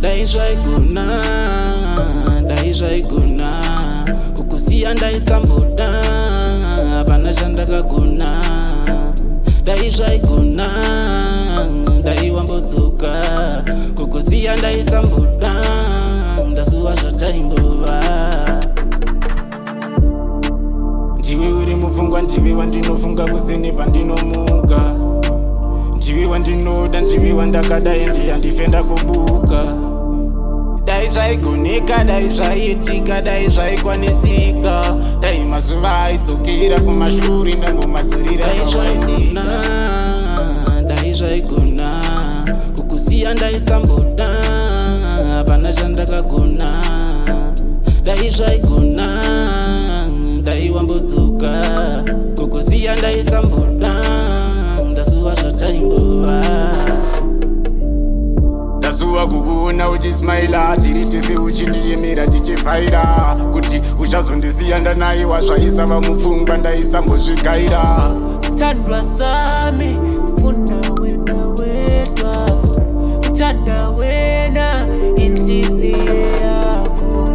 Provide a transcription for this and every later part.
Dai zvaigona, dai zvaigona, kukusiya ndaisamboda, hapana chandakagona. Dai zvaigona, dai wambodzoka, kukusiya ndaisamboda, ndasuwa zvataimbova. Ndiwe uri mupfungwa, ndiwe wandinofunga kuseni pandinomuka, ndiwe wandinoda, ndiwe wandakadai, ndiyandife ndakubuka. Dai zvaigoneka, dai zvaiitika, dai zvaikwanisika, dai mazuva aidzokera kumashure ndambomadzorera. Dai zvaigona, dai zvaigona, kukusiya ndaisamboda, hapana chandakagona. Dai zvaigona, dai wambodzoka, kukusiya ndaisamboda, ndasuwa zvataimbova. Ndasuwa kukuona uchismaila, tiri tese uchindiyemera tichivhaira. Kuti uchazondisiya ndanaiwa, zvaisava mupfungwa, ndaisambozvigaira. Sithandwa sami, funa wena wedwa, ngithanda wena, inhliziyo yakho.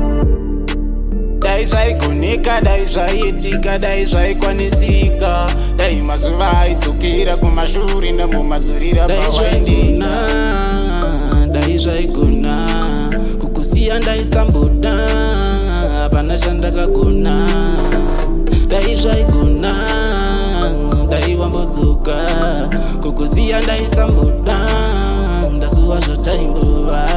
Dai zvaigoneka, dai zvaiitika, dai zvaikwanisika, dai mazuva aidzokera kumashure ndambomadzorera. Dai zvaigona, dai zvaigona, kukusiya ndaisamboda, hapana chandakagona. Dai zvaigona, dai wambodzoka, kukusiya ndaisamboda, ndasuwa zvataimbova.